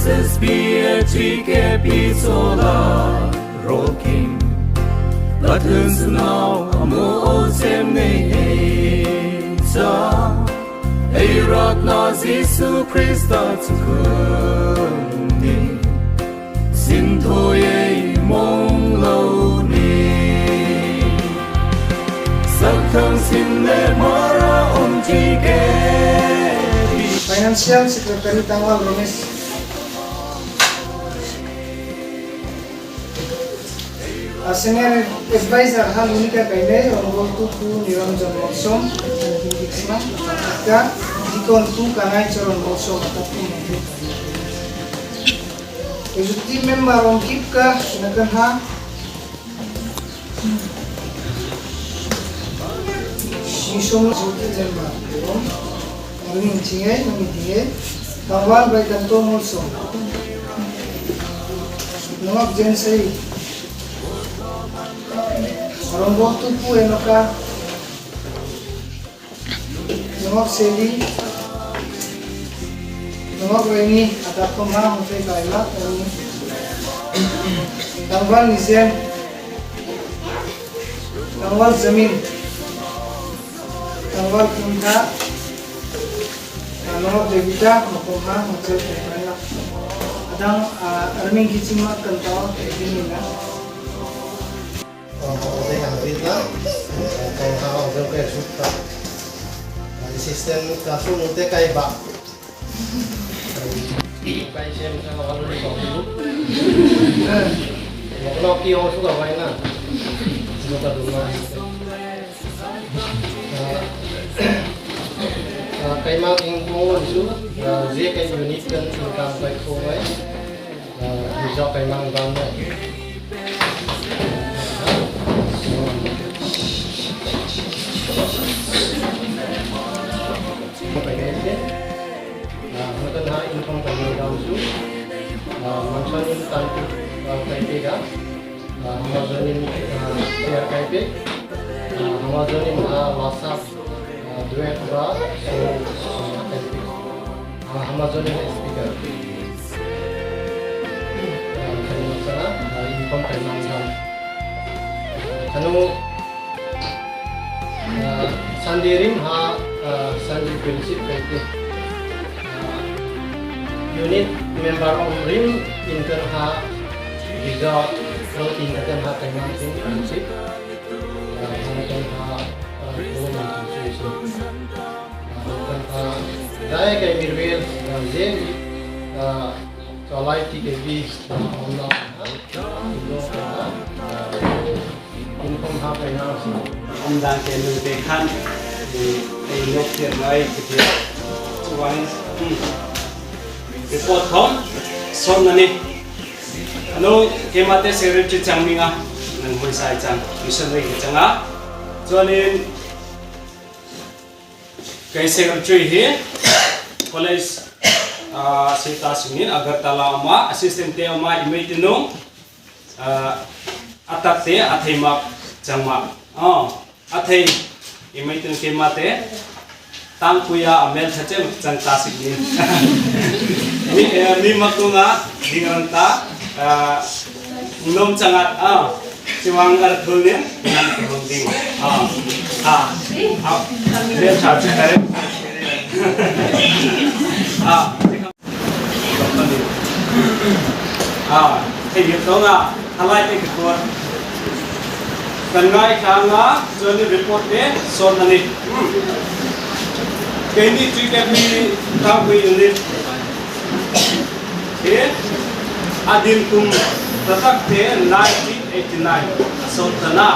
SSB GKP Solar Rocking Patun now amo sem nei cha Ei rat na Jesu Christa chu ni Sin tho ye mong lo ni Sak thang sin le mara om chi ke Financial Secretary Tangwal Ramesh. Senior Advisor ha Monica Kainei, Honorable Tu Pu Niranjan Molsom, ka Deacon Tu Kanai Charan Molsom atapun Mantri. Executive Member on Kipka Sinakan ha Mishom Executive Member om Armin Chingai Nami Dingai Tangwal by Kanto Molsom Nongak Jensei Rombok Tupu Enoka Nongak Seli Nongak Reni Adapto Ma Hotel Kaila Tangwal Nizem Tangwal Zamin Tangwal Kunta Nongak Devita Makomha Hotel Kaila Adang Arming Kichima Kanto Edinina. Assistant classroom te kai ba kai sem sa ka lu ko lu mo no ki o su ka wai na mo ka du na kai ma ing mo su je kai unit kan income kai kho wai mi jo kai mang dam na kai ngai se matan ha income kai ngai dam su mansan in tan tu kai pe ga Amazon in share kai pe Amazon in WhatsApp duet ba so kai pe Amazon in speaker khani sana income kai mang dam khanu Sunday rim ha Sunday fellowship kai pe unit member om rim intern ha visa ro in kan ha kai mang sing fellowship hana kan ha ro man tu su kan ha dai kai mirwel je chalai ti ke bi om na ha lo ha income ha kai na si Om dan ke nu te khan di ei nok thian mai ke thia chuan report thom son na ni ano ke ma te secretary chang minga nang hoi sai chang missionary ke changa chuanin kai secretary hi college sita singin Agartala ama assistant te ama imei tinung atak te athei mak changma athei imei tin ke ma te tang puya amel thachem chang ta sikni mi mi makunga dingrang ta nom changat a chiwang ar thul ne nan hong ding a a a le cha chi kare a a thei yep to nga halai te ke tur kan ngai kha nga chuan report te son ani ke ni chi ke mi ta hui unit he adin kum tatak te 1989 asot tana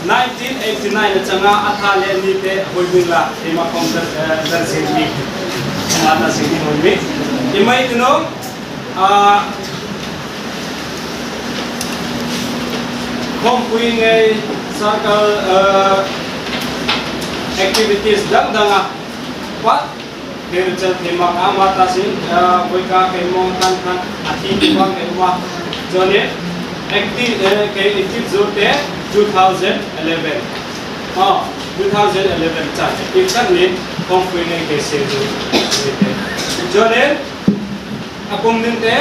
1989 na changa atha le ni te hoimin la ema kom dar dar sin mi mana sin ni hoi mi imai tino a khom pui ngai circle activities dang danga pat thil chal themak ama ta sin boika ke mong tan khan athi tuang ke ma jone active ke active zo te 2011 2011 cha active chan ni khom pui ngai ke se zo jone A kum ning te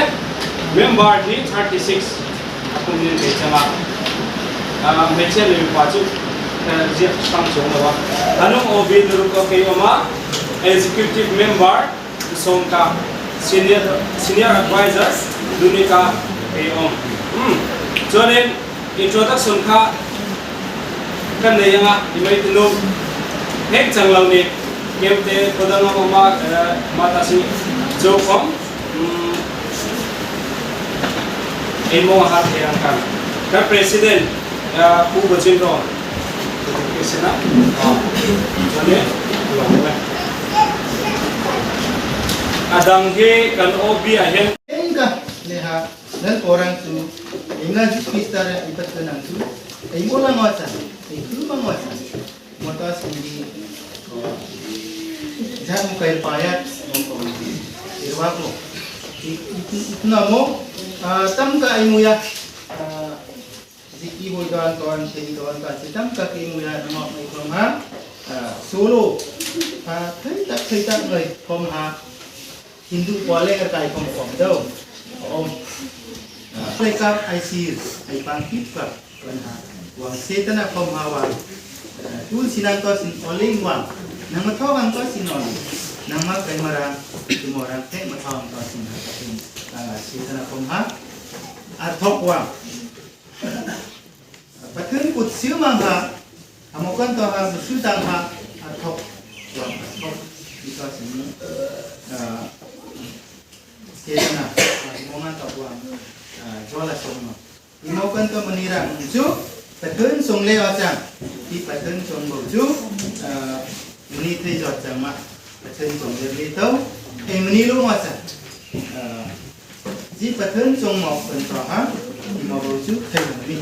member hi 36 a kum ning te changa hmeichhia le mipa chu ziak hrang chuang lo a. Anung OB Duruk ok awm a, Executive member Sawmka Senior Senior Advisor Dunika kei awm. Chuanin introduction kha kan nei anga i mai tunu heng chang lo ni keute khawdang a awm a mata si chu khawm ei mawng a har thei ang kan kan president Pu Bachin Rawng President a chuanin lawm e. A dang hi kan OB ah hian. Engka neha nan orang chu enga Krista re ipat nang chu ei mola ngocha ei khuma ngocha mota sindi jha mo kail payat irwa ko itna mo tam ka ai muya ziki hoi don ton thei don ta chi tam ka ki muya mo mai khom ha solo ha thei tak người khom ha Hindu pawle ka kai khom khom do om play kap ai sir ai pang kip ka kan ha wang setana khom ha wang tul sinan to sin oling wang nang ma thong to sin on nang ma kai marang tumorang te ma thong to sin ha setana khom ha a thok wang pathun kut siu mang ha amokan to ha su tang ha a thok wang a thok ito sin setana mongan to wang jola song no imokan to manira chu pathun song le achang ti pathun song bo chu mani thei jot chang ma pathun song le li to ei mani lu ma cha ji pathun song mo kan to ha imo bo chu thei mani.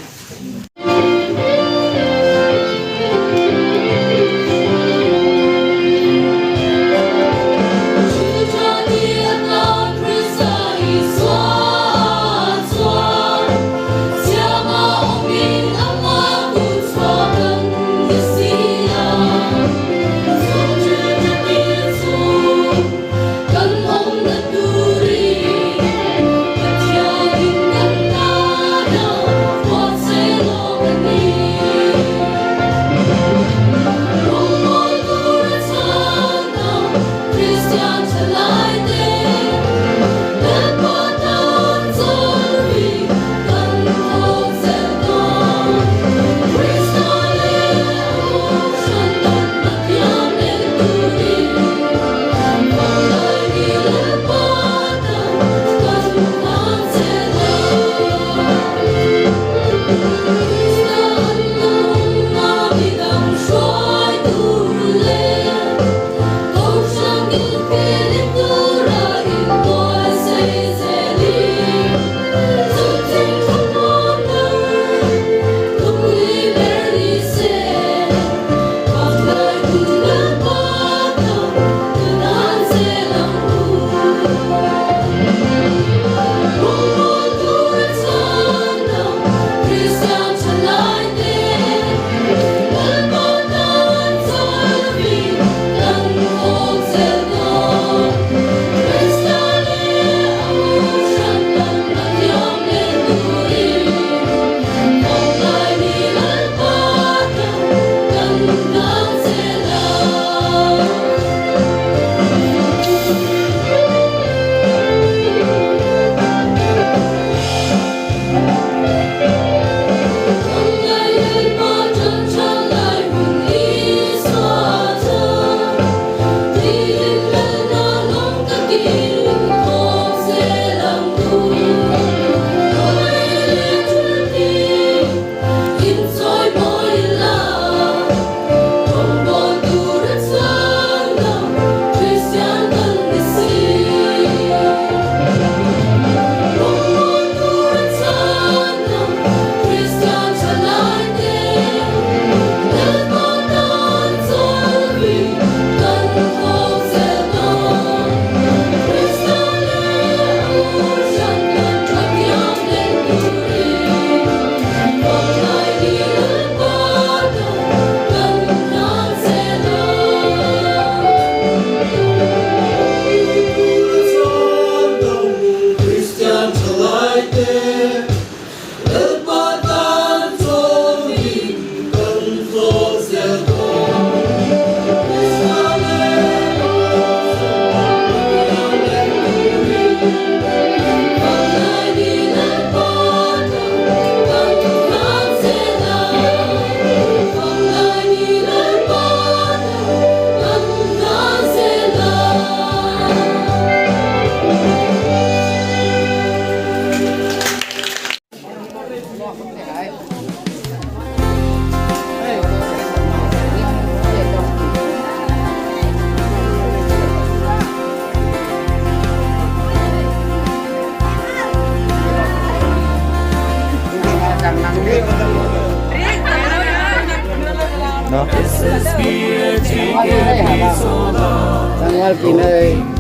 Tun hi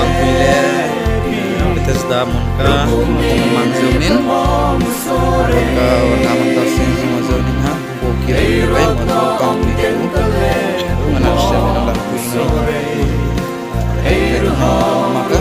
Angpui le Bethesda hmun ka mang zawnin ka warna man ta sing zunga zawnin ha bo ki bai mo to kangpui ku ngana shem na langpui ngai maka